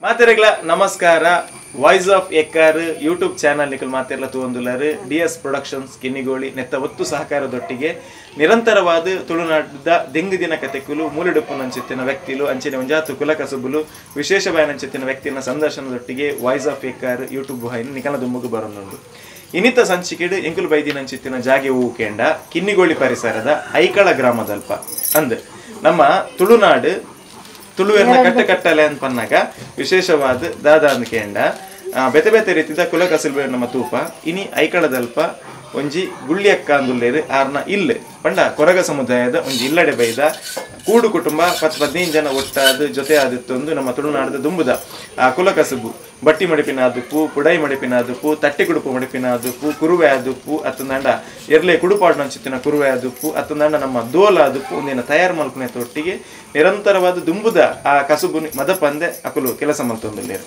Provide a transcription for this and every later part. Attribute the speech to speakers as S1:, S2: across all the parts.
S1: ಮಾತೆರೆಗ್ಲ ನಮಸ್ಕಾರ. Voice of Ekkar YouTube channel ನಿಕಲ್ ಮಾತೆರ್ಲ ತೂವೊಂದುಲ್ಲೆರ್. DS productions Kinnigoli ನೆತ್ತ ಒತ್ತು ಸಹಕಾರದೊಟ್ಟಿಗೆ ನಿರಂತರವಾದ ತುಳುನಾಡದ ದೆಂಗು ದಿನ ಕತೆಕುಲು ಮೂಲೆಡುಪ್ಪುನಂಚಿತ್ತಿನ ವ್ಯಕ್ತಿಲು ಅಂಚನೆ ಒಂಜಾತು ಕುಲಕಸುಬುಲು ವಿಶೇಷವಾಯಿನಂಚಿತ್ತಿನ ವ್ಯಕ್ತಿನ ಸಂದರ್ಶನದೊಟ್ಟಿಗೆ voice of Ekkar YouTube ವಾಹಿನಿ ನಿಕಲ ದುಂಬುಗು ಬರೊಂದುಂಡು. ಇನ್ನಿತ ಸಂಚಿಕೆಡು ಎಂಕುಲು ಬೈದಿನಂಚಿತ್ತಿನ ಜಾಗೆ ಊಕೆಂಡ ಕಿನ್ನಿಗೋಳಿ ಪರಿಸರದ ಐಕಳ ಗ್ರಾಮದಲ್ಪ ಅಂದ್ ನಮ್ಮ ತುಳುನಾಡು ತುಳುವೆರ್ನ ಕಟ್ಟ ಕಟ್ಟಲೆ ಅಂತ ಪನ್ನಾಗ ವಿಶೇಷವಾದ ದಾದಾ ಅಂದ್ಕೇಂಡ ಬೇತೆ ಬೇತೆ ರೀತಿದ ಕುಲ ಕಸಲ್ಬೆ ನಮ್ಮ ತೂಪ ಇನಿ ಐಕಳದಲ್ಪ ಒಂಜಿ ಗುಳ್ಳಿಯಕ್ಕ ಅಂದುಲ್ಲೇರು ಆರ್ನ ಇಲ್ಲು ಪಂಡ ಕೊರಗ ಸಮುದಾಯದ ಒಂಜಿ ಇಲ್ಲಡೆ ಬೈದ ಕೂಡು ಕುಟುಂಬ 10-15 ಜನ ಒಟ್ಟಾದ ಜೊತೆ ಆದಿತ್ತೊಂದು ನಮ್ಮ ತುಳುನಾಡದ ದುಂಬುದ ಆ ಕುಲ ಕಸುಬು ಬಟ್ಟಿ ಮಡಿಪಿನ ಆದುಪ್ಪು, ಪುಡೈ ಮಡಿಪಿನ ಆದುಪ್ಪು, ತಟ್ಟಿ ಕುಡುಪು ಮಡಿಪಿನ ಆದುಪ್ಪು, ಕುರುವೆ ಆದುಪ್ಪು, ಅತ್ತಂದಾಂಡ ಎರ್ಲೆ ಕುಡುಪಾಡ್ನಂಚಿತ್ತಿನ ಕುರುವೆ ಆದುಪ್ಪು, ಅತ್ತಂದಾಂಡ ನಮ್ಮ ದೋಲ ಆದುಪ್ಪು ಒಂದಿನ ತಯಾರು ಮಲ್ಪುನೆ ತೊಟ್ಟಿಗೆ ನಿರಂತರವಾದ ದುಂಬುದ ಆ ಕಸುಬು ಮದಪಂದೆ ಅಕುಲು ಕೆಲಸ ಮಲ್ತೊಂದುಲ್ಲೇರು.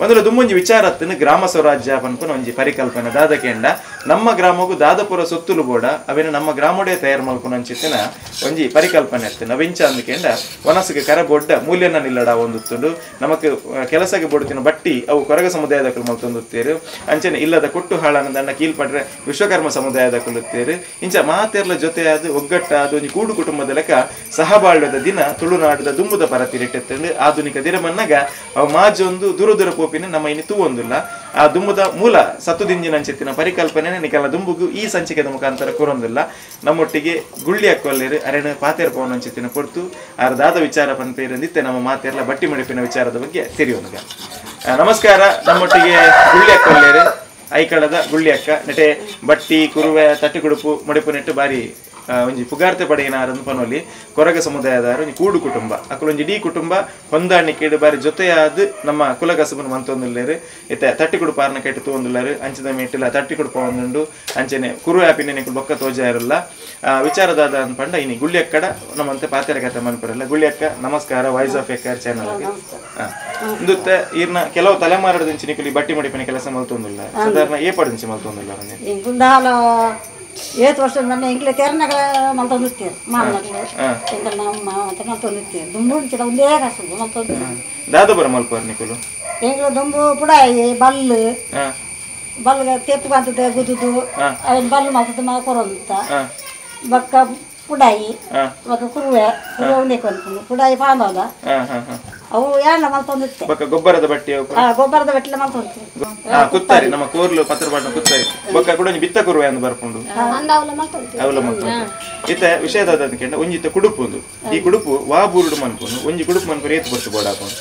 S1: ಒಂದರ ದುಮ್ಮೊಂಜಿ ವಿಚಾರತ್ತನ್ನು ಗ್ರಾಮ ಸ್ವರಾಜ್ಯ ಪನ್ಪುನ ಒಂಜಿ ಪರಿಕಲ್ಪನೆ ದಾದಕೇಂಡ ನಮ್ಮ ಗ್ರಾಮಗೂ ದಾದಪುರ ಸೊತ್ತುಲು ಬೋಡ ಅವೇನು ನಮ್ಮ ಗ್ರಾಮೋಡೆ ತಯಾರು ಮಲ್ಪುನಂಚಿತ್ತಿನ ಒಂಜಿ ಪರಿಕಲ್ಪನೆ ಅತ್ತು ನವಿಂಚ ಅಂದ್ಕೇಂಡ ವನಸ್ಸಿಗೆ ಕರ ಬೊಡ್ಡ ಮೂಲ್ಯನ ನಿಲ್ಲಡ ಒಂದುತ್ತುಂಡು ನಮಕ್ ಕೆಲಸಕ್ಕೆ ಬೊಡ್ತಿನ ಬಟ್ಟಿ ಅವು ಕೊರಗ ಸಮುದಾಯದ ಮಲ್ತೊಂದುತ್ತೇರು ಅಂಚನೆ ಇಲ್ಲದ ಕೊಟ್ಟು ಹಾಳನ ದಂಡ ಕೀಲ್ಪಡ್ರೆ ವಿಶ್ವಕರ್ಮ ಸಮುದಾಯದ ಕುಲುತ್ತೇರು ಇಂಚ ಮಾತೆರ್ಲ ಜೊತೆಯಾದ ಒಗ್ಗಟ್ಟಾದ ಒಂಜಿ ಕೂಡು ಕುಟುಂಬದ ಲೆಕ್ಕ ಸಹಬಾಳ್ವೆದ ದಿನ ತುಳುನಾಡದ ದುಂಬುದ ಪರತಿರಿಟ್ಟೆತ್ತುಂಡು. ಆಧುನಿಕ ದಿನಮನ್ನಾಗ ಅವು ಮಾಜೊಂದು ದೂರ ದೂರ ನಮ್ಮ ಇನಿ ತೂವೊಂದುಲ್ಲ ಆ ದುಂಬುದ ಮೂಲ ಸತ್ತುದಿಂಜಿನಂಚಿತ್ತಿನ ಪರಿಕಲ್ಪನೆ ನಿಕಲ ದುಂಬುಗು ಈ ಸಂಚಿಕೆದ ಮುಖಾಂತರ ಕೊರೊಂದಿಲ್ಲ. ನಮ್ಮೊಟ್ಟಿಗೆ ಗುಳ್ಳಿ ಅಕ್ಕೊಲ್ಲೇರು ಅರೆಣ ಪಾತೇರ್ ಪವನಂಚಿತ್ತಿನ ಪೊರ್ತು ಆರ ದಾದ ವಿಚಾರ ಪನ್ಪೇರಂದಿತ್ತೆ ನಮ್ಮ ಮಾತೇರ್ಲ ಬಟ್ಟಿ ಮಡಿಪಿನ ವಿಚಾರದ ಬಗ್ಗೆ ತಿಳಿಯೋನುಗ. ನಮಸ್ಕಾರ. ನಮ್ಮೊಟ್ಟಿಗೆ ಗುಳ್ಳಿ ಅಕ್ಕೊಲ್ಲೇರು ಐಕಳದ ಗುಳ್ಳಿ ಅಕ್ಕ ನೆಟೆ ಬಟ್ಟಿ ಕುರುವೆ ತಟ್ಟಿ ಕುಡುಪು ಮಡಿಪು ನೆಟ್ಟು ಬಾರಿ ಒಂಜಿ ಪುಗಾರ್ತೆ ಪಡೆಯಿನಾರನ್ನು ಪನೊಲಿ ಕೊರಗ ಸಮುದಾಯದಾರು ಒಂಜಿ ಕೂಡು ಕುಟುಂಬ ಅಕುಲು ಒಂಜಿ ಇಡೀ ಕುಟುಂಬ ಹೊಂದಾಣಿಕೆ ಬಾರಿ ಜೊತೆಯಾದ ನಮ್ಮ ಕುಲಕಸಬನ್ನು ಮಂತೊಂದುಲ್ಲೇರು. ಇತ್ತೆ ತಟ್ಟಿ ಕುಡುಪ ಆರ್ನ ಕೆಟ್ಟು ತೂವೊಂದುಲ್ಲೇರು. ಅಂಚಿದ ಮೇಟಿಲ ತಟ್ಟಿ ಕುಡುಪ ಒಂದುಂಡು ಅಂಚನೆ ಕುರು ಆಪಿನ ನಿಕುಲು ಬೊಕ್ಕ ತೋಜ ಇರಲ್ಲ ವಿಚಾರದಾದ ಪಂಡ ಇನಿ ಗುಳ್ಳಿಯಕ್ಕಡ ನಮ್ಮಂತೆ ಪಾತೆರ ಕತೆ ಮನ್ಪರಲ್ಲ. ಗುಳ್ಳಿಯಕ್ಕ ನಮಸ್ಕಾರ. Voice of Ekkar channel ಇಂದುತ್ತೆ ಈರ್ನ ಕೆಲವು ತಲೆಮಾರದಂಚಿ ನಿಕುಲು ಬಟ್ಟಿ ಮಡಿಪಿನ ಕೆಲಸ ಮಲ್ತೊಂದುಲ್ಲ ಸಾಧಾರಣ ಏ ಪಡಂಚಿ ಮಲ್ತೊಂದುಲ್ಲ
S2: ಏತ್ ವರ್ಷ ನನ್ನ ಎಂಕ್ಲೆ ತೆರನಾಗ ಮಲ್ತೊಂದಿರ್ತೀರಿ ಮಾಮನಗಳು ಎಂಕಲ್ ನಮ್ಮ ಅಂತ ಮಲ್ತೊಂದಿರ್ತೀರಿ ದುಂಬು ಒಂದೇ ಕಸಬು ಮಲ್ತೊಂದು
S1: ದಾದಪುರ ಮಲ್ಪುವಾರ್ ನಿಕುಲು
S2: ಎಂಕ್ಲೆ ದುಂಬು ಪುಡಾಯಿ ಬಲ್ಲು ಬಲ್ಗ ತೆಪ್ಪು ಅಂತದ ಗುದ್ದುದು ಅವನ್ ಬಲ್ಲು ಮಲ್ತದ ಮಾ ಕೊರೊಂತ ಬಕ್ಕ ಪುಡಾಯಿ ಬಕ್ಕ ಕುರುವೆ ಕುರುವೆ ಒಂದೇ ಕೊಂದು ಪುಡಾಯಿ ಪಾಂದವದ ಅವು ಯಾಣ ಮಲ್ತೊಂದಿತ್ತೆ
S1: ಬಕ್ಕ ಗೊಬ್ಬರದ ಬಟ್ಟಿ
S2: ಗೊಬ್ಬರದ ಬಟ್ಟಿ ಮಲ್ತೊಂದು
S1: ಕುತ್ತಾರೆ ನಮ್ಮ ಕೋರ್ಲು ಪತ್ರ ಪಾಟ್ನ ಕುತ್ತಾರೆ ಬೊಕ್ಕ ಕೂಡ ಒಂಜಿ ಬಿತ್ತ ಕುರುವೆ ಅಂದ್ ಬರ್ಪುಂಡು ಅವಲ ಮಲ್ತೊಂದು. ಇತ್ತೆ ವಿಷಯದಾದ ಅಂದ್ಕೇಂಡ ಒಂಜಿ ಇತ್ತೆ ಕುಡುಪು ಒಂದು ಈ ಕುಡುಪು ವಾ ಬೂರುಡು ಮನ್ಪುನು ಒಂಜಿ ಕುಡುಪು ಮನ್ಪು ರೇತ್ ಬೊಟ್ಟು ಬೋಡಾಪುಂಡು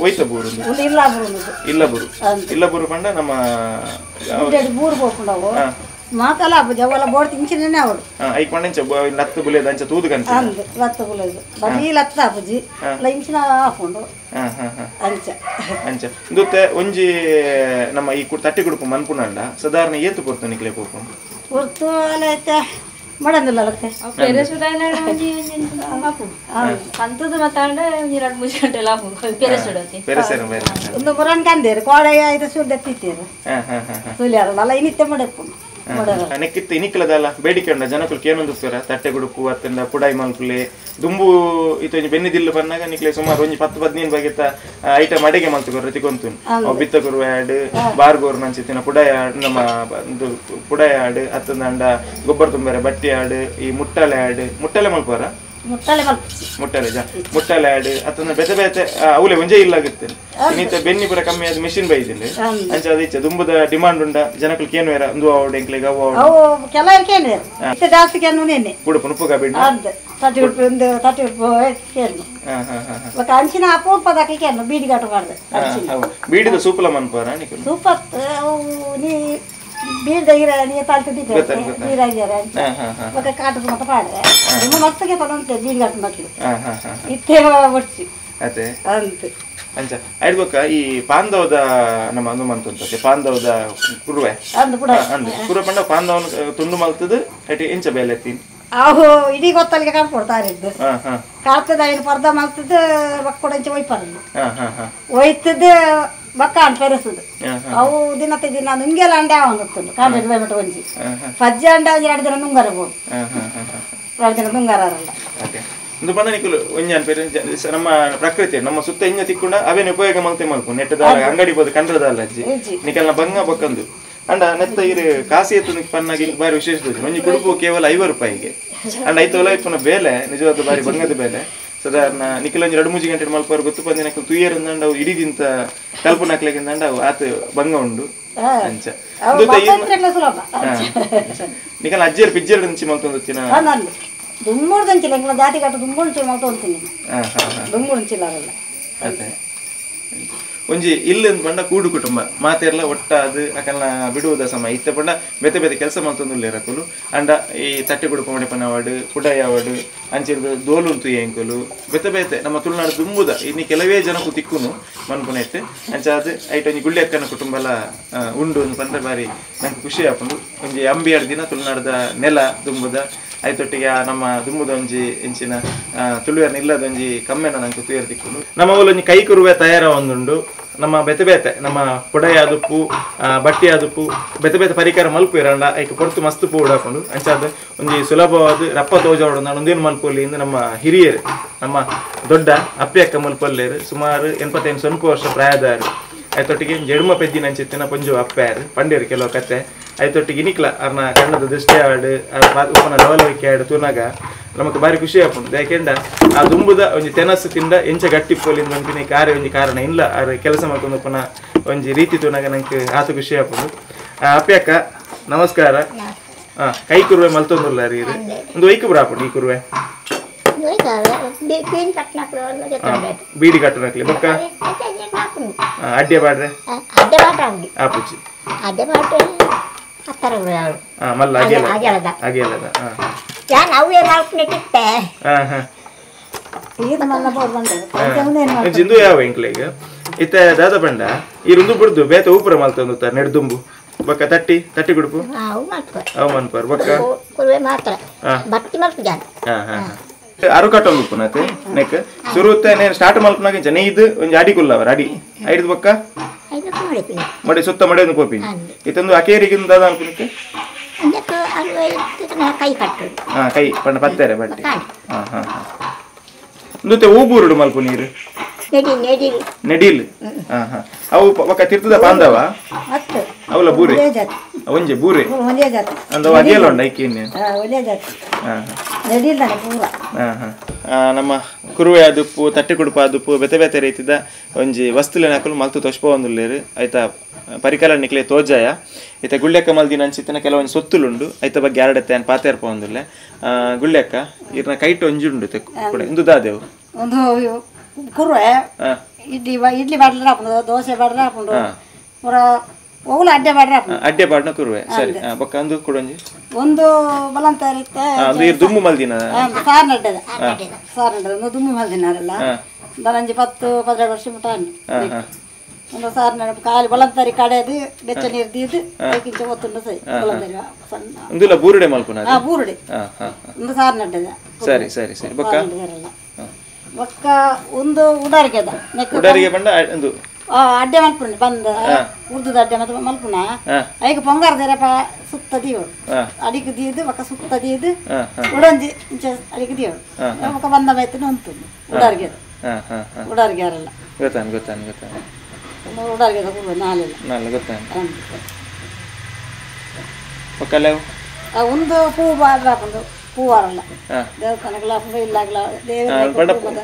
S1: ಒಯ್ತ ಬೂರು ಇಲ್ಲ ಬೂರು ಇಲ್ಲ ಬೂರು ಪಂಡ ನಮ್ಮ
S2: ಬೂರು ಪೋಪುಂಡು ಮಾತಲ ಅವು ಬೋರ್ಡ್ ತಿಂಚಿನೇ ಅವಳು
S1: ಐಕ್ ಪಂಡ ಲತ್ತು ಬುಲೇದ ಅಂಚ ತೂದು ಕಂತ
S2: ಅಂದ್ ಲತ್ತು ಬುಲೇದು ಬರೀ ಲತ್ತ ಆಪುಜಿ ಇಂಚಿನ ಆಪುಂಡು ಅಂಚ
S1: ಅಂಚ ಇಂದುತ್ತೆ ಒಂಜಿ ನಮ್ಮ ಈ ತಟ್ಟಿ ಕುಡುಪು ಮನ್ಪುನಂಡ ಸಾಧಾರಣ ಏತು ಪೊರ್ತು ನಿಕ್ಲೆ ಪೋಪುಂಡು
S2: ಪೊರ್ತು ಅಲೈತೆ ಮಡಂದಿಲ್ಲ ಅಲತ್ತೆ
S3: ಅಂತದ್ದು ಮಾತಾಡ ಒಂಜಿ 2-3 ಗಂಟೆ ಆಪುಂಡು ಪೆರೆಸುಡತಿ
S2: ಒಂದು ಮುರನ್ ಕಂದೇರು ಕೋಡೆ ಐತೆ ಸುಡ್ಡೆ ತಿತ್ತೀರು ಸುಲಿಯಾರಲ್ಲ ಇನ್ನಿತ್ತೆ ಮಡಪುಂಡು
S1: ನೆಕ್ಕಿತ್ತು ಇನಿಕ್ಲದಲ್ಲ ಬೇಡಿಕೆ ಉಂಡ ಜನಕುಲು ಕೇನೊಂದುಪ್ಪೆರ ತಟ್ಟೆ ಗುಡುಪು ಅತ್ತಂಡ ಪುಡಾಯಿ ಮಲ್ಪುಲೆ ದುಂಬು ಇತ್ತು ಒಂಜಿ ಬೆನ್ನಿದಿಲ್ಲು ಪನ್ನಾಗ ನಿಕ್ಲೆ ಸುಮಾರು ಒಂಜಿ 10-15 ಬಗೆತ ಐಟಮ್ ಅಡಿಗೆ ಮಲ್ತುಕೊರು ತಿಕೊಂತುನ್ ಅವು ಬಿತ್ತ ಕುರುವೆ ಆಡ್ ಬಾರ್ಗೋರು ನಂಚಿತ್ತಿನ ಪುಡಾಯ ಆಡ್ ನಮ್ಮ ಪುಡಾಯ ಆಡ್ ಅತ್ತಂದಾಂಡ ಗೊಬ್ಬರ ತುಂಬೆರೆ ಬಟ್ಟಿ ಆಡ್ ಈ ಮುಟ್ಟಲೆ ಆಡ್ ಮುಟ್ಟಲೆ ಮಲ್ಪುವರ
S2: ಮುಟ್ಟಲೆ
S1: ಮುಟ್ಟಲೆ ಜಾ ಮುಟ್ಟಲೆ ಆಡ್ ಅತ್ತಂದ ಬೇತೆ ಬೇತೆ ಅವಲೆ ಒಂಜೇ ಇಲ್ಲಾಗುತ್ತೆ ಇನ್ನಿತ ಬೆನ್ನಿ ಪೂರ ಕಮ್ಮಿ ಆದ ಮಿಷಿನ್ ಬೈದಿಂಡೆ ಅಂಚ ಅದು ಇಚ್ಚ ದುಂಬುದ ಡಿಮಾಂಡ್ ಉಂಡ ಜನಕುಲು ಕೇನು ಏರ ಒಂದು ಆವಡ್ ಎಂಕ್ಲೆಗ್ ಅವು
S2: ಅವು ಕೆಲವರು ಕೇನು ಇತ್ತೆ ಜಾಸ್ತಿ ಕೇನು ನೇನೆ
S1: ಕುಡುಪು ನುಪ್ಪು ಬಿಡ್
S2: ಅಂದ್ ತಟ್ಟಿ ಉಡುಪು ಒಂದು ತಟ್ಟಿ ಉಡುಪು ಕೇನು ಬೊಕ ಅಂಚಿನ ಅಪರೂಪದಾಕಿ ಕೇನು ಬೀಡಿ ಗಟ್ಟು ಮಾಡ್ದೆ
S1: ಬೀಡಿದ ಸೂಪುಲ ಮನ್ಪುವರ ನಿಕುಲು
S2: ಸೂಪತ್ ಅವು ನೀ ಬೀಡ್ದ ಇರ ನೀ ತಾಳ್ತಿದ್ದೆ ನೀರಾಗ್ಯಾರ ಬೊಕ ಕಾಟದ ಮತ ಪಾಡ್ರೆ ನಿಮ್ಮ ಮಸ್ತಿಗೆ ತಗೊಂತೆ ಬೀಡಿ ಗಟ್ಟು ಮಕ್ಕಳು ಇತ್ತೆ ಒಡ್ಚಿ
S1: ಅದೇ
S2: ಅಂತ್
S1: ಅಂಚ ಐಡ್ಬೊಕ್ಕ ಈ ಪಾಂದವದ ನಮ್ಮ ಹನುಮಂತ ಪಾಂದವದ ಕುರುವೆ
S2: ಅಂದ್ ಪುಡ
S1: ಅಂದ್ ಕುರುವೆ ಪಂಡ ಪಾಂದವನ ತುಂಡು ಮಲ್ತದ ಅಟಿ ಎಂಚ ಬೇಲೆ ತೀನಿ
S2: ಅವು ಇಡೀ ಗೊತ್ತಲ್ಲಿಗೆ ಕಾಣ್ಕೊಡ್ತಾರೆ ಇದ್ದು ಕಾಡ್ತದ ಐದು ಪರ್ದ ಮಲ್ತದ ಬಕ್ಕೊಡಂಚೆ ಒಯ್ಪಾರಲ್ಲ ಒಯ್ತದ ಬಕ್ಕ ಪೆರೆಸುದು ಅವು ದಿನത്തെ ದಿನ ನುಂಗೆಲ್ಲ ಅಂಡೆ ಆವಂದಿತ್ತು ಕಾಂಡ್ರೆಡ್ ಬೈಮಟ ಒಂಜಿ ಪಜ್ಜೆ ಅಂಡೆ ಒಂಜಿ 2 ದಿನ ನುಂಗರಬಹುದು 2 ದಿನ ನುಂಗರಲ್ಲ.
S1: ಇಂದು ಪಂಡ ನಿಕುಲು ಒಂಜಿ ಅನ್ಪೇರು ನಮ್ಮ ಪ್ರಕೃತಿ ನಮ್ಮ ಸುತ್ತ ಇಂಜ ತಿಕ್ಕುಂಡ ಅವೇನು ಉಪಯೋಗ ಮಲ್ತೆ ಮಲ್ಪು ನೆಟ್ಟದ ಅಂಗಡಿ ಬೋದು ಕಂಡ್ರದಲ್ಲ ಅಜ್ಜಿ ನಿಕಲ್ನ ಬಂಗ ಬೊಕ್ಕಂದು ಅಂಡ ನೆತ್ತ ಇರು ಕಾಸಿ ಎತ್ತು ಪನ್ನಾಗಿ ಬಾರಿ ವಿಶೇಷ ಒಂಜಿ ಕುಡುಪು ಕೇವಲ 50 ರೂಪಾಯಿಗೆ ಅಂಡ ಐತೋಲ ಇಪ್ಪನ ಬೇಲೆ ನಿಜವಾದ ಬಾರಿ ಬಂಗದ ಬೇಲೆ ಸಾಧಾರಣ ನಿಖಲೊಂಜಿ 2-3 ಗಂಟೆ ಮಲ್ಪರು ಗೊತ್ತು ಪಂದಿನ ತುಯ್ಯರಂದಂಡ ಅವು ಇಡೀದಿಂತ ಕಲ್ಪನಾಕ್ಲೆಗಿಂದಂಡ ಅವು ಆತ ಬಂಗ ಉಂಡು ಅಂಚ ನಿಕಲ್ ಅಜ್ಜಿಯರು ಪಿಜ್ಜಿಯರು నుంచి ಮಲ್ತೊಂದು
S2: ದುಮ್ಮುಡು ದಂಚಿಲ್ಲ ಎಂಕ್ಲ ಜಾತಿ ಕಟ್ಟು ದುಮ್ಮುಡು ಮಲ್ತೊಂತೀನಿ ದುಮ್ಮುಡು ಅಂಚಿಲ್ಲ
S1: ಅದೇ ಒಂಜಿ ಇಲ್ಲಂದು ಪಂಡ ಕೂಡು ಕುಟುಂಬ ಮಾತೆರ್ಲ ಒಟ್ಟಾದು ಅಕಲ್ನ ಬಿಡುವುದ ಸಮಯ ಇತ್ತ ಪಂಡ ಬೇತೆ ಬೇತೆ ಕೆಲಸ ಮಲ್ತೊಂದುಲ್ಲೇರ್ ಅಕುಲು ಅಂಡ ಈ ತಟ್ಟೆ ಕುಡುಪ ಮಡಿಪನವಾಡು ಪುಡಯಾವಡು ಅಂಚಿರ್ದು ದೋಲುಂತು ಎಂಕುಲು ಬೇತೆ ಬೇತೆ ನಮ್ಮ ತುಳುನಾಡು ದುಂಬುದ ಇನ್ನು ಕೆಲವೇ ಜನಕ್ಕೂ ತಿಕ್ಕುನು ಮನ್ಪುನೆಟ್ ಅಂಚಾದ್ ಐಟ್ ಒಂಜಿ ಗುಳ್ಳಿ ಅಕ್ಕನ ಕುಟುಂಬಲ ಉಂಡು ಒಂದು ಪಂಡ ಬಾರಿ ನಂಗೆ ಖುಷಿ ಆಪುಂಡು ಒಂಜಿ ಅಂಬಿಯಾರ್ ದಿನ ತುಳುನಾಡದ ನೆಲ ದುಂಬುದ ಐತೊಟ್ಟಿಗೆ ನಮ್ಮ ದುಂಬುದ ಒಂಜಿ ಎಂಚಿನ ತುಳುವೆರ್ನ ಇಲ್ಲದ ಒಂಜಿ ಕಮ್ಮೆನ ನಂಗೆ ತುಯರ್ ತಿಕ್ಕುಂಡು ನಮ್ಮ ಒಂಜಿ ಕೈ ಕುರುವೆ ತಯಾರ ಒಂದುಂಡು ನಮ್ಮ ಬೇತೆ ಬೇತೆ ನಮ್ಮ ಪುಡಯಾದುಪ್ಪು ಬಟ್ಟಿಯಾದುಪ್ಪು ಬೇತೆ ಬೇತೆ ಪರಿಕರ ಮಲ್ಪು ಇರಂಡ ಐಕ್ ಪೊರ್ತು ಮಸ್ತ್ ಪೂ ಉಡಾಕೊಂಡು ಅಂಚಾದ ಒಂಜಿ ಸುಲಭವಾದ ರಪ್ಪ ತೋಜಾವಡು ನಾನು ಒಂದೇನು ಮಲ್ಪೊಲಿ ಇಂದು ನಮ್ಮ ಹಿರಿಯರು ನಮ್ಮ ದೊಡ್ಡ ಅಪ್ಪಿ ಅಕ್ಕ ಮಲ್ಪಲ್ಲೇರು ಸುಮಾರು 85 ವರ್ಷ ಪ್ರಾಯದಾರು ಐತೊಟ್ಟಿಗೆ ಜಡುಮ ಪೆದ್ದಿನ ಅಂಚಿತ್ತಿನ ಪೊಂಜು ಅಪ್ಪ್ಯಾರು ಪಂಡೇರು ಕೆಲವು ಕತೆ ಐತೊಟ್ಟಿಗೆ ಇನಿಕ್ಲ ಅರ್ನ ಕಣ್ಣದ ದೃಷ್ಟಿ ಆಡು ಉಪ್ಪನ ಲವಲವಿಕೆ ಆಡು ತೂನಾಗ ನಮಕ್ ಬಾರಿ ಖುಷಿ ಆಪುಂಡು ಯಾಕೆಂಡ ಆ ದುಂಬುದ ಒಂಜಿ ತೆನಸು ತಿಂಡ ಎಂಚ ಗಟ್ಟಿ ಪೋಲಿಂದ ಒಂಜಿನ ಕಾರ್ಯ ಒಂಜಿ ಕಾರಣ ಇಲ್ಲ ಆರ್ ಕೆಲಸ ಮಲ್ತೊಂದು ಉಪ್ಪುನ ಒಂಜಿ ರೀತಿ ತೂನಾಗ ನಂಗೆ ಆತ ಖುಷಿ ಆಪುಂಡು ಅಪ್ಪಿ ಅಕ್ಕ ನಮಸ್ಕಾರ ಕೈ ಕುರುವೆ ಮಲ್ತೊಂದುಲ್ಲ ರೀ ಒಂದು ಒಯ್ಕು ಬರಾಪುಂಡು ಈ ಕುರುವೆ ಬೀಡಿ ಕಟ್ಟನಕ್ಲಿ ಬೊಕ್ಕ ಅಡ್ಡೆ ಬಾಡ್ರೆ ಆಪುಜಿ ಮಲ್ಲ ಅಗೆಲದ ಜಿಂದು ಯಾವ ಎಂಕ್ಲೆಗ್ ಇತ್ತ ದಾದ ಪಂಡ ಈ ರುಂದು ಬುಡ್ದು ಬೇತ ಊಪುರ ಮಲ್ತೊಂದು ನೆಡ್ದುಂಬು ಬೊಕ್ಕ ತಟ್ಟಿ ತಟ್ಟಿ ಗುಡುಪು ಅವು ಮನ್ಪರ್ ಬೊಕ್ಕ ಅರುಕಟ್ಟೊಂದು ಉಪ್ಪುನತೆ ನೆಕ್ ಸುರುತ್ತ ನೇನು ಸ್ಟಾರ್ಟ್ ಮಲ್ಪುನಾಗ ಇಂಚ ನೆಯ್ದು ಒಂಜಿ ಅಡಿ ಕುಲ್ಲವರ ಅಡಿ ಐದು ಬೊಕ್ಕ ಮಡೆ ಸುತ್ತ ಮಡೆ ಒಂದು ಪೋಪಿ ಇತ್ತೊಂದು ಅಕೇರಿಗೆ ದಾದ ಅನ್ಪುನಕ್ಕೆ ಕೈ ಪಂಡ ಪತ್ತೆರೆ ಬಟ್ಟಿ ಇಂದುತ್ತೆ ಊಬೂರುಡು ಮಲ್ಪು ನೀರು ನೆಡಿಲ್ ಅವು ಬೊಕ್ಕ ತಿರ್ತದ ಪಾಂದವ ಅವಲ ಬೂರೆ ಒಂಜೆ ಬೂರೆ ಅಂದ ಅಗೆಲ ಉಂಡು ಐಕೆ ನಮ್ಮ ಕುರುವೆ ಆದುಪ್ಪು ತಟ್ಟೆ ಕುಡುಪು ಆದುಪ್ಪು ಬೇತೆ ಬೇತೆ ರೀತಿದ ಒಂಜಿ ವಸ್ತುಲೆನ ಅಕುಲು ಮಲ್ತು ತೊಷ್ಪೊಂದುಲ್ಲೇರು ಐತ ಪರಿಕರ ನಿಕ್ಲೆ ತೋಜಾಯ ಇತ್ತ ಗುಳ್ಳೆಕ್ಕ ಮಲ್ದಿನ ಅಂಚಿತ್ತಿನ ಕೆಲವೊಂದು ಸೊತ್ತುಲುಂಡು ಐತ ಬಗ್ಗೆ ಯಾರಡತ್ತೆ ಅನ್ ಪಾತೆರ್ಪೊಂದುಲ್ಲೆ ಗುಳ್ಳೆಕ್ಕ ಇರ್ನ ಕೈಟ್ ಒಂಜಿ ಉಂಡು ಕೂಡ ಇಂದು ದಾದೆವು
S2: ಒಂದು ಕುರುವೆ ಇಡ್ಲಿ ಇಡ್ಲಿ ಬಾಡ್ಲ ಹಾಪುಂಡು ದೋಸೆ ಬಾಡ್ಲ ಹಾಪುಂಡು ಪೂರ ಓಲ ಅಡ್ಡೆ ಬಾಡ್ರ ಹಾಪುಂಡು
S1: ಅಡ್ಡೆ ಬಾಡ್ನ ಕುರುವೆ ಸರಿ ಬೊಕ್ಕ ಅಂದು ಕೊಡೊಂಜಿ
S2: ಒಂದು ಬಲಂತ ಇರುತ್ತೆ
S1: ಅಂದು ಇರ್ ದುಮ್ಮು ಮಲ್ದಿನ
S2: ಸಾರ್ ನಡ್ಡದ ಸಾರ್ ನಡ್ಡದ ಒಂದು ದುಮ್ಮು ಮಲ್ದಿನಾರಲ್ಲ ಒಂಜಿ 10 15 ವರ್ಷ ಮುಟ್ಟ ಒಂದು ಸಾರ್ ನಡ ಖಾಲಿ ಬಲಂತರಿ ಕಡೆದು ಬೆಚ್ಚ ನೀರು ದೀದು ಕಿಂಚ ಒತ್ತುಂಡು ಸರಿ ಬಲಂತರಿ ಸಣ್ಣ
S1: ಒಂದುಲ ಬೂರುಡೆ ಮಲ್ಪುನ
S2: ಬೂರುಡೆ ಒಂದು ಸಾರ್ ನಡ್ಡದ
S1: ಸರಿ ಸರಿ ಸರಿ ಬೊಕ್ಕ
S2: ಬೊಕ್ಕ ಒಂದು ಉಡಾರಿಗೆ ಅದ
S1: ಉಡಾರಿಗೆ ಬಂಡ ಒಂದು
S2: ಅಡ್ಡೆ ಮಲ್ಪುಂಡು ಬಂದ ಉರ್ದುದ ಅಡ್ಡೆ ಮತ್ತೆ ಮಲ್ಪುಣ ಐಕ್ ಪೊಂಗಾರ ದೇರಪ್ಪ ಸುತ್ತ ದೀವಡು ಅಡಿಗೆ ದೀದು ಬೊಕ್ಕ ಸುತ್ತ ದೀದು ಉಡಂಜಿ ಇಂಚ ಅಡಿಗೆ ದೀವಡು ಬೊಕ್ಕ ಬಂದ ಮೈತನ ಉಂಟು ಉಡಾರಿಗೆ ಉಡಾರಿಗೆ ಯಾರಲ್ಲ
S1: ಗೊತ್ತಾನ ಗೊತ್ತಾನ ಗೊತ್ತಾನ
S2: ಉಡಾರಿಗೆ ನಾಲೆಲ್ಲ
S1: ನಾಲೆ ಗೊತ್ತಾನ ಬೊಕ್ಕ
S2: ಒಂದು ಪೂ ಬಾಡ್ರ ಹಾಕೊಂಡು ಹೂವಾರಲ್ಲ ದೇವಸ್ಥಾನಗಳ ಇಲ್ಲಾಗಲ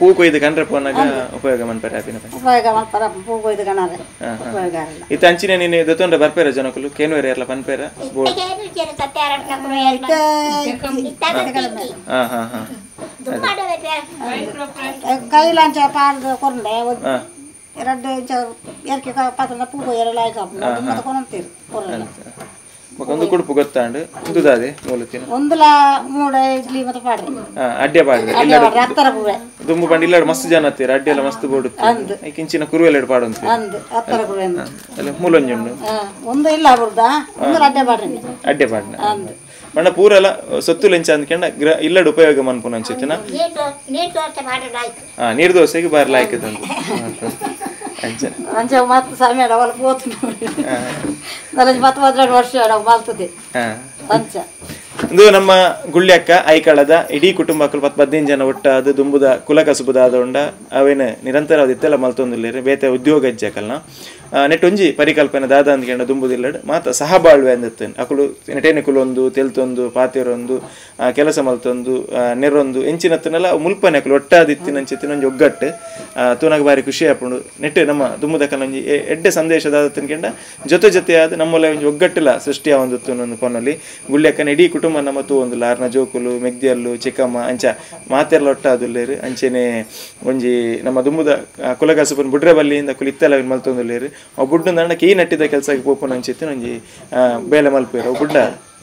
S1: ಪೂ ಕೊಯ್ದು ಕಂಡ್ರೆ ಪೋನಾಗ ಉಪಯೋಗ ಮನ್ಪರೆ
S2: ಉಪಯೋಗ ಮನ್ಪರ ಪೂ ಕೊಯ್ದು ಕಣಾರೆ ಉಪಯೋಗ
S1: ಇತ್ತ ಅಂಚಿನ ನೀನು ದೊತ್ತೊಂಡ್ರೆ ಬರ್ಪೇರ ಜನಕುಲು ಕೇನುವೇರ ಎಲ್ಲ ಪನ್ಪೇರ
S2: ಕೈಲಾಂಚ ಪಾಡ್ದು ಕೊರಂಡೆ ಎರಡು ಇಂಚ ಏರ್ಕೆ ಪಾತ್ರ ಪೂ ಕೊಯ್ಯರೆಲ್ಲ ಆಯ್ತು ಮತ್ತೆ ಕೊನಂತೀರು ಕೊರಲ್ಲ
S1: ಒಂದು ಕುಡುಪು ಗೊತ್ತಾಂಡು ಉಂದುದಾದೆ ಮೂಲತಿನ
S2: ಒಂದುಲ ಮೂಡೆ ಇಡ್ಲಿ ಮತ್ತೆ ಪಾಡ್ರಿ
S1: ಅಡ್ಡೆ ಪಾಡ್ರಿ
S2: ಇಲ್ಲ ಅತ್ತರ ಪೂವೆ
S1: ದುಂಬು ಪಂಡ ಇಲ್ಲ ಮಸ್ತ್ ಜನ ಹತ್ತೀರ ಅಡ್ಡೆ ಎಲ್ಲ ಮಸ್ತ್ ಬೋಡುತ್ತೆ ಕಿಂಚಿನ ಕುರುವೆಲ್ಲ ಪಾಡುಂತು
S2: ಅಂದು ಅತ್ತರ ಪೂವೆ
S1: ಅಲ್ಲ ಮೂಲೊಂಜಿ ಉಂಡು
S2: ಒಂದು ಇಲ್ಲ ಬುರ್ದ ಒಂದು ಅಡ್ಡೆ ಪಾಡ್ರಿ
S1: ಅಡ್ಡೆ ಪಾಡ್ನ ಬಣ್ಣ ಪೂರೆಲ್ಲ ಸೊತ್ತು ಲೆಂಚ ಅಂದ್ಕೊಂಡ ಇಲ್ಲಡ್ ಉಪಯೋಗ ಮನ್ಪುನ ಅಂಚಿತ್ತಿನ ನೀರು ದೋಸೆಗೆ ಬಾರ್ಲ ಹಾಕಿದಂದು
S2: ಅಂಚ ಮತ್ತೆ ಸಮಯ ಅವಳು ಪೋತು ನನಗೆ 10 12 ವರ್ಷ ಮಲ್ತದೆ ಅಂಚ
S1: ಇದು ನಮ್ಮ ಗುಳ್ಯಕ್ಕ ಐಕಳದ ಇಡೀ ಕುಟುಂಬಕ್ಕಲು 10-15 ಜನ ಒಟ್ಟಾದ ದುಂಬುದ ಕುಲಕಸುಬುದಾದ ಉಂಡ ಅವೇನು ನಿರಂತರ ಇತ್ತೆಲ್ಲ ಮಲ್ತೊಂದಿಲ್ಲೇರು ಬೇತೆ ಉದ್ಯೋಗ ಅಜ್ಜಕಲ್ನ ನೆಟ್ಟೊಂಜಿ ಪರಿಕಲ್ಪನೆ ದಾದ ಅಂದ್ಕೊಂಡ ದುಂಬುದಿಲ್ಲಡ್ ಮಾತ ಸಹಬಾಳ್ವೆ ಅಂದಿತ್ತೇನೆ ಅಕುಲು ನೆಟೇನೆ ಕುಲೊಂದು ತೆಲ್ತೊಂದು ಪಾತೆರೊಂದು ಕೆಲಸ ಮಲ್ತೊಂದು ನೆರೊಂದು ಎಂಚಿನತ್ತನೆಲ್ಲ ಮುಲ್ಪನೆ ಅಕುಲು ಒಟ್ಟಾದಿತ್ತಿನಂಚಿತ್ತಿನ ಒಂಜಿ ಒಗ್ಗಟ್ಟು ತೂನಾಗ ಬಾರಿ ಖುಷಿ ಆಪುಂಡು ನೆಟ್ಟು ನಮ್ಮ ದುಂಬುದಕಲ್ಲ ಒಂಜಿ ಎಡ್ಡೆ ಸಂದೇಶ ದಾದ ತಿನ್ಕೊಂಡ ಜೊತೆ ಜೊತೆಯಾದ ನಮ್ಮಲ್ಲ ಒಂಜಿ ಒಗ್ಗಟ್ಟೆಲ್ಲ ಸೃಷ್ಟಿಯ ಒಂದು ಪೊನ್ನಲ್ಲಿ ಗುಳ್ಯಕ್ಕನ ಇಡೀ ಕುಟುಂಬ ನಮ್ಮ ತೂವೊಂದು ಆರ್ನ ಜೋಕುಲು ಮೆಗ್ದಿಯಲ್ಲು ಚಿಕ್ಕಮ್ಮ ಅಂಚ ಮಾತೆಲ್ಲ ಒಟ್ಟಾದುಲ್ಲೇರು ಅಂಚೆನೆ ಒಂಜಿ ನಮ್ಮ ದುಂಬುದ ಕುಲಕಸುಬನ್ ಬುಡ್ರೆ ಬಲ್ಲಿಯಿಂದ ಕುಲು ಇತ್ತೆಲ್ಲ ಮಲ್ತೊಂದುಲ್ಲೇರು ಅವು ಬುಡ್ಡು ದಂಡ ಕೀ ನಟ್ಟಿದ ಕೆಲಸಕ್ಕೆ ಪೋಪುನ ಅಂಚಿತ್ತಿನ ಒಂಜಿ ಬೇಲೆ ಮಲ್ಪೇರು ಅವು ಬುಡ್ಡ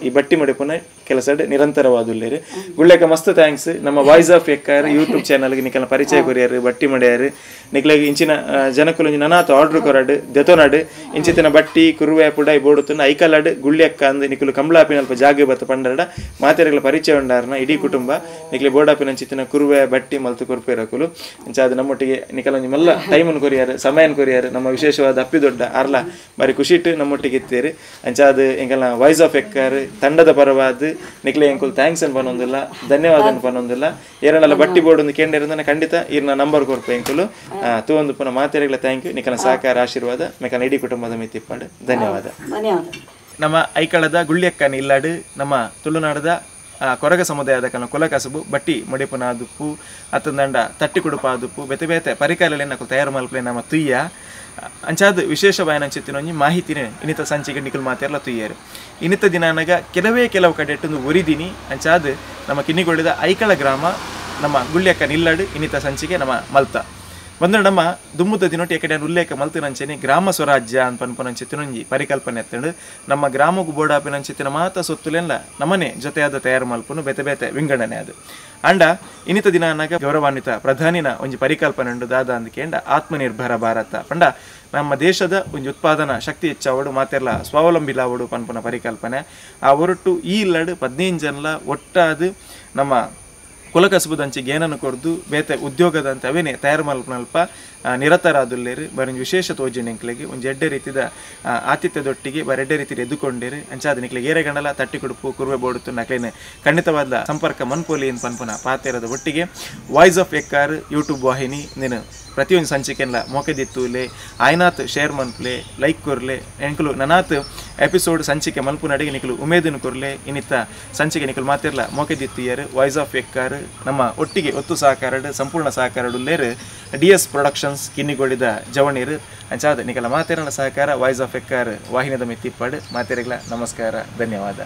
S1: ಈ ಬಟ್ಟಿ ಮಡಿಪುನ ಕೆಲಸ ನಿರಂತರವಾದುಲ್ಲೇರು ಗುಳ್ಳೆಕ ಮಸ್ತ್ thanks ನಮ್ಮ ವಾಯ್ಸ್ ಆಫ್ ಎಕ್ಕಾರ್ ಯೂಟ್ಯೂಬ್ ಚಾನಲ್ಗೆ ನಿಕಲ್ನ ಪರಿಚಯ ಕೊರಿಯಾರು ಬಟ್ಟಿ ಮಡಿಯಾರು ನಿಕ್ಲಾಗ ಇಂಚಿನ ಜನಕುಲು ನನಾತ ಆರ್ಡರ್ ಕೊರಾಡು ದೆತೊನಾಡು ಇಂಚಿತ್ತಿನ ಬಟ್ಟಿ ಕುರುವೆ ಪುಡಾಯಿ ಬೋಡುತ್ತನ ಐಕಲಾಡು ಗುಳ್ಳೆಕ್ಕ ಅಂದ್ ನಿಕುಲು ಕಂಬ್ಳಾಪಿನ ಅಲ್ಪ ಜಾಗೆ ಬತ್ತ ಪಂಡರಡ ಮಾತೆರೆಗಳ ಪರಿಚಯ ಉಂಡಾರನ ಇಡೀ ಕುಟುಂಬ ನಿಕ್ಲೆ ಬೋಡಾಪಿನ ಅಂಚಿತ್ತಿನ ಕುರುವೆ ಬಟ್ಟಿ ಮಲ್ತು ಕೊರ್ಪೇರಕುಲು ಅಂಚ ಅದು ನಮ್ಮೊಟ್ಟಿಗೆ ನಿಕಲೊಂಜಿ ಮಲ್ಲ ಟೈಮನ್ನು ಕೊರಿಯಾರು ಸಮಯನ್ ಕೊರಿಯಾರು ನಮ್ಮ ವಿಶೇಷವಾದ ಅಪ್ಪಿ ದೊಡ್ಡ ಅರ್ಲ ಬಾರಿ ಖುಷಿಟ್ಟು ನಮ್ಮೊಟ್ಟಿಗೆ ಇತ್ತೇರು ಅಂಚ ಅದು ಎಂಕಲ್ನ ವಾಯ್ಸ್ ಆಫ್ ಎಕ್ಕಾರ್ ತಂಡದ ಪರವಾದ ನಿಕ್ಲೆ ಎಂಕುಲ್ thanks ಅನ್ ಪನ್ನೊಂದಿಲ್ಲ ಧನ್ಯವಾದ ಅನ್ ಪನ್ನೊಂದಿಲ್ಲ ಏರನಲ್ಲ ಬಟ್ಟಿ ಬೋರ್ಡ್ ಒಂದು ಕೇಂದ್ರ ಖಂಡಿತ ಇರ್ನ ನಂಬರ್ ಕೊರ್ಪ ಎಂಕುಲು ತೂವೊಂದು ಪುನಃ ಮಾತೆರೆಗಳ thank you ನಿಕನ ಸಹಕಾರ ಆಶೀರ್ವಾದ ಮೆಕನ ಇಡೀ ಕುಟುಂಬದ ಮಿತಿಪ್ಪಾಡು ಧನ್ಯವಾದ. ನಮ್ಮ ಐಕಳದ ಗುಳ್ಯಕ್ಕನ ಇಲ್ಲಾಡು ನಮ್ಮ ತುಳುನಾಡದ ಕೊರಗ ಸಮುದಾಯದ ಕನ ಕುಲಕಸುಬು ಬಟ್ಟಿ ಮಡಿಪುನ ದುಪ್ಪು ಅತ್ತಂದಂಡ ತಟ್ಟಿ ಕುಡುಪ ದುಪ್ಪು ಬೇತೆ ಬೇತೆ ಪರಿಕರಗಳನ್ನು ತಯಾರು ಮಲ್ಪಲೆ ನಮ್ಮ ತುಯ್ಯ ಅಂಚಾದ ವಿಶೇಷ ಬಾಯನಂಚಿತ್ತಿನೊಂಜಿ ಮಾಹಿತಿನೇ ಇನ್ನಿತ ಸಂಚಿಗೆ ನಿಕುಲ್ ಮಾತೆಲ್ಲ ತುಯ್ಯರು ಇನ್ನಿತ ದಿನಾನಗ ಕೆಲವೇ ಕೆಲವು ಕಡೆ ಇಟ್ಟೊಂದು ಒರಿದಿನಿ ಅಂಚಾದ ನಮ್ಮ ಕಿನ್ನಿಗೊಳ್ಳಿದ ಐಕಳ ಗ್ರಾಮ ನಮ್ಮ ಗುಳ್ಯಕ್ಕ ನಿಲ್ಲಡು ಇನ್ನಿತ ಸಂಚಿಗೆ ನಮ್ಮ ಮಲ್ತ ಬಂದ್ರೆ ನಮ್ಮ ದುಮ್ಮುದ ದಿನೊಟ್ಟಿ ಎಕಡೆ ಉಲ್ಲೇಖ ಮಲ್ತಿನಂಚೆನೆ ಗ್ರಾಮ ಸ್ವರಾಜ್ಯ ಅಂತ ಪನ್ಪನಂಚಿತ್ತಿನೊಂಜಿ ಪರಿಕಲ್ಪನೆ ಎತ್ತಂಡು ನಮ್ಮ ಗ್ರಾಮಗೂ ಬೋಡಾಪಿನಂಚಿತ್ತಿನ ಮಾತ ಸೊತ್ತುಲೆಲ್ಲ ನಮ್ಮನೆ ಜೊತೆಯಾದ ತಯಾರು ಮಲ್ಪನು ಬೇತೆ ಬೇತೆ ವಿಂಗಡಣೆ ಅದು ಅಂಡ ಇನ್ನಿತ ದಿನ ಅನ್ನಾಗ ಗೌರವಾನ್ವಿತ ಪ್ರಧಾನಿನ ಒಂಜಿ ಪರಿಕಲ್ಪನೆ ಉಂಡು ದಾದ ಅಂದಕೇಂಡ ಆತ್ಮನಿರ್ಭರ ಭಾರತ ಪಂಡ ನಮ್ಮ ದೇಶದ ಒಂಜಿ ಉತ್ಪಾದನಾ ಶಕ್ತಿ ಹೆಚ್ಚಾವಡು ಮಾತೆಲ್ಲ ಸ್ವಾವಲಂಬಿಲಾವಡು ಪನ್ಪುನ ಪರಿಕಲ್ಪನೆ ಆ ಹೊರಟು ಈ ಇಲ್ಲಡು 15 ಜನಲ ಒಟ್ಟಾದ ನಮ್ಮ ಕುಲಕಸುಬುದಂಚಿ ಗೇನನ್ನು ಕೊರ್ದು ಬೇತೆ ಉದ್ಯೋಗದಂತೆ ಅವೇನೆ ತಯಾರು ಮಲ್ಪನಲ್ಪ ನಿರತರಾದುಲ್ಲೇರು ಬರೀ ವಿಶೇಷ ತೋಜಿನ ಎಂಕ್ಲೆಗೆ ಒಂಜಿ ಎಡ್ಡೆ ರೀತಿದ ಆತಿಥ್ಯದೊಟ್ಟಿಗೆ ಬರೆಡ್ಡೆ ರೀತಿಯ ಎದ್ದುಕೊಂಡಿರು ಅಂಚಾದ ನಿಕ್ಲೆಗೆ ಏರೆಗಂಡಲ ತಟ್ಟಿ ಕುಡುಪು ಕುರುವೆ ಬೋಡುತ್ತು ನಕ್ಲೇನೆ ಖಂಡಿತವಾದ ಸಂಪರ್ಕ ಮನ್ಪೋಲಿ ಏನು ಪನ್ಪುನ ಪಾತೆರದ ಒಟ್ಟಿಗೆ ವಾಯ್ಸ್ ಆಫ್ ಎಕ್ಕಾರ್ ಯೂಟ್ಯೂಬ್ ವಾಹಿನಿ ನೀನು ಪ್ರತಿಯೊಂದು ಸಂಚಿಕೆಲ್ಲ ಮೊಕೆದಿತ್ತೂಲೆ ಆಯ್ನಾತ್ ಶೇರ್ ಮನ್ಪ್ಲೆ ಲೈಕ್ ಕೊರ್ಲೆ ಎಂಕುಲು ನನಾತ್ ಎಪಿಸೋಡ್ ಸಂಚಿಕೆ ಮಲ್ಪುನಡಿಗೆ ನಿಕಲು ಉಮೇದನ್ನು ಕೊರ್ಲೆ ಇನ್ನಿತ್ತ ಸಂಚಿಕೆ ನಿಕಲು ಮಾತಿರ್ಲ ಮೊಕೆದಿತ್ತಿಯರು ವಾಯ್ಸ್ ಆಫ್ ಎಕ್ಕಾರ್ ನಮ್ಮ ಒಟ್ಟಿಗೆ ಒತ್ತು ಸಹಕಾರಡ್ ಸಂಪೂರ್ಣ ಸಹಕಾರಡುಲ್ಲೇರು ಡಿ ಎಸ್ ಪ್ರೊಡಕ್ಷನ್ಸ್ ಕಿನ್ನಿಗೊಳಿದ ಜವಣೀರು ಅಂಚಾದ ನಿಕಲ ಮಾತೇರನ ಸಹಕಾರ ವಾಯ್ಸ್ ಆಫ್ ಎಕ್ಕಾರ್ ವಾಹಿನಿದ ಮಿತ್ತಿಪ್ಪಾಡು ಮಾತೇರಿಗಳ ನಮಸ್ಕಾರ ಧನ್ಯವಾದ.